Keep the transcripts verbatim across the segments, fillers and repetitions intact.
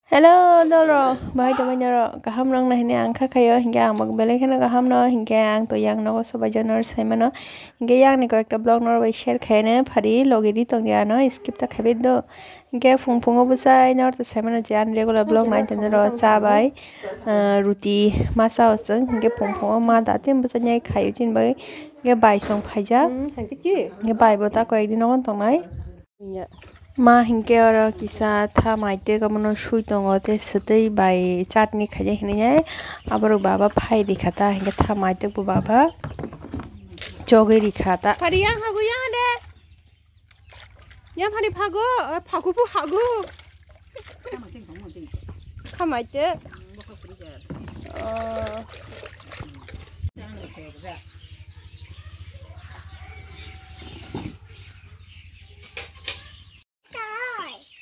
Hello, dolo, bahai tongmani rok, kaham rok nai hinwi ang kha khayo, hinkhe ang bo belai kheno kaham no, hinkhe ang to yang nogo sobai jano sai mano, hinkhe yang ni koi ekta vlog no bai share khaina phari logi ri tong ya no, skip ta khaibai do, hinkhe phung phungo bwsai no to sai mano je ang regular vlog nai tong ro cha bai, ah, ruti masa o chwng, hinkhe phung phungo ma da tin bwsai nai khaio chini bagwi, hinkhe bai song phaijak, hinkhe bai bo ta koi ek din nogo tong nai. Ma hinkhe oro kisa tha maitwk abono sui tongo tei swtwi bai chutney khaijak hinwi hai aborok baba phai rikha ta hinkhe tha maitwk bo baba chogwi rikha ta. Phari yang hago yang de. Yang phari phago, eh, phago phu hago. Kha maitwk. Oh.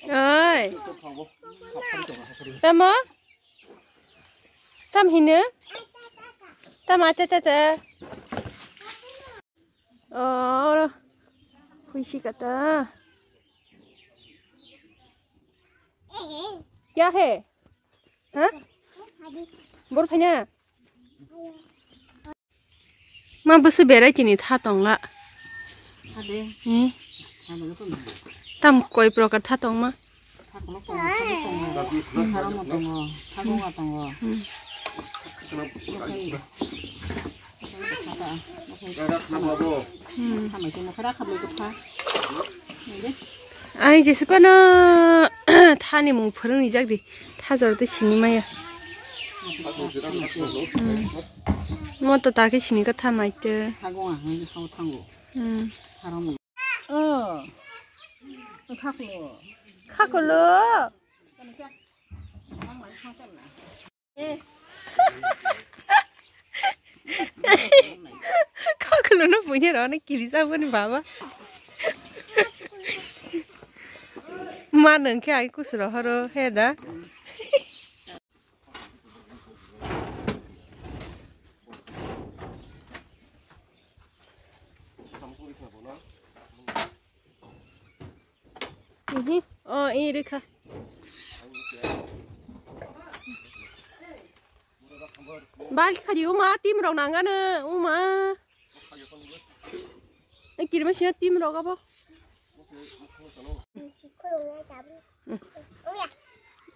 Oi. Tamo? Tam hino? Tam ate te te. Oh, oro. Huisi kata. Kya hai? Ha? Bor phaina? Ma bwswk berai tini tha tongla. Ade. Eh? Ade ko na. Tam koi prokar tha tongma? Tha kono tongo, tha kono tongo. Tha rono tongo, tha gonga tongo. Hmm. Tha ta, tha ta. Hmm. Tha mai tongma khara khablai ko tha. Nai de. Ai, jese phano thani mung phwrwng rijak di. Tha jora tei sini maya. Hmm. Mo to ta khe sini ka tha mai te. Tha gonga hwn hao thango. Hmm. Tha rong. Oh. Khaklo. Khaklo. Kakulo no punya rona kiri sa boni baba. Ma nang khe ai kusro horo he da. Mhm. Oh, ini rikha. Bal khadi uma tim rok nangano uma. Kirma sina tim rok abo.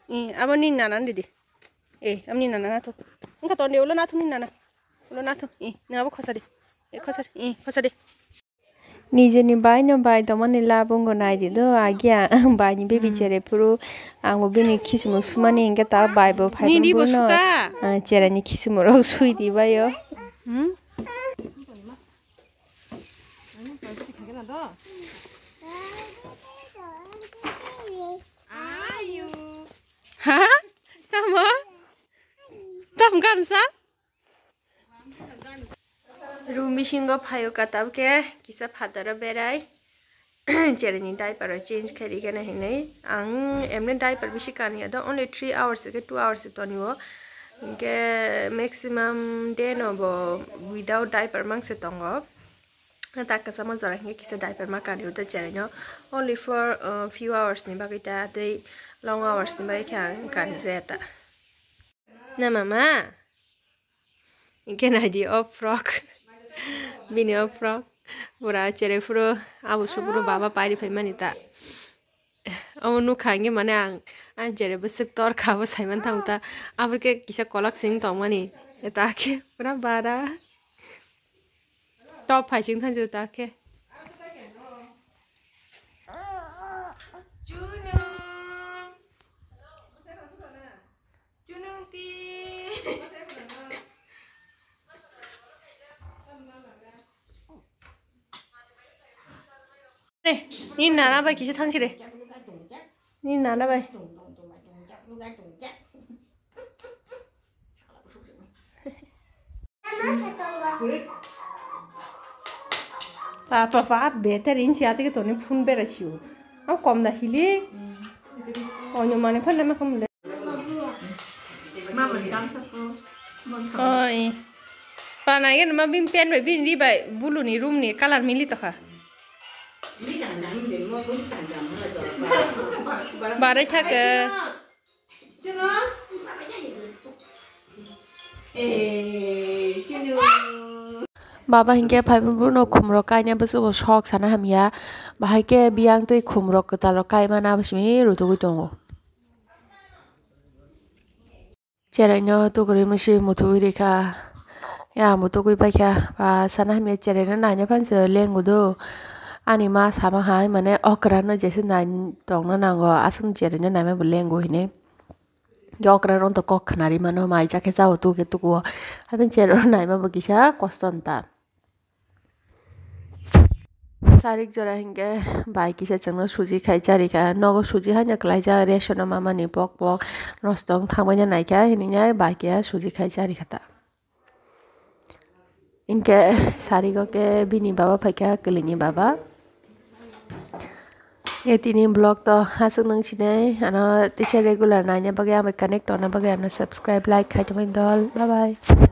Eh, abo ni nana didi. Eh, amni nana nathok. Engka tonde ulo nathok ni nana. Ulo nathok. Eh, nabo khosadi. Eh, khosadi. Eh, khosadi. Nijeni bai no bai tomani labungo naidi do agia bai ni baby chere phuru ang bo bini khisumo sumani engke ta bai bo phai nini bo no suka. Ah, chere ni khisumo rok sui di bayo. Hmm? Ha? Tamo? Tam gansa? Room bisingo phaio katabke kisa phataro berai. Chereni diaper o change khairikana hinwi. Ang emni diaper bisi kanya do, only three hours ke two hours tonio. Hinkhe maximum day no bo without diaper mangse tongo. Tak kasama jora hinkhe kisa diaper ma kani uta chereno. Only for, uh, few hours ni bagwi ta tei long hours ni bagwi khe ang kani jaya ta. Na mama? Hinkhe naidi o frog. Bini o frog. Pura chere phuru abo supuru baba pairi phaimani ta. Omo nukha hinkhe mane ang, ang chere bwswk tor kha bo saiman thang ta. Abo khe kisa kolak sing tongmani. Ta khe pura bara. Top phai sing thang ta khe. Chunung. Chunung ti. Ni nana bai kisa thang sire. Ni nana bai. Pa, pa, pa, better in siya tike toni phone bera siyo. Ang kom da hili. Onyo mane phone nama kham le. Oi. Pa na gen ma bin pen bai bin ri bai bulu ni room ni color mili tokha. Barai thake. Baba hinkhe phaibo no khumrok kaina bwswk bo sok sana hamya. Bahai khe biyang twi khumrok kwtal rok kaimana bwswk rutugwi tongo. Cheraino tugurwi misi muthugwi rikha. Ya muthugwi paikha. Ba sana hamya cheraino naina phansi lengo do. Ani ma sama hai mane okra no jese nai tongna nango. Aswk cheraino naima bo lengo hinwi. Okra rok to kok khnari mano mai jakhe chao tuge tugo. Abin cheraino naima bo kisa kosto nta. Tarik jora hinkhe bai kisa chwngno suji khai charikha. Nogo suji haino kwlaijak ration o mamani pok pok nosto wng thangbaina naikha hinwi bai kisa suji khai charikha ta. Hinkhe sarigo khe bini baba phaikha kwlwini baba. E tini vlog to aswk nung sinai ano tisa regular naina bagwi ang bai connect tongna bagwi ano subscribe like khai tongmani dol. Bye bye.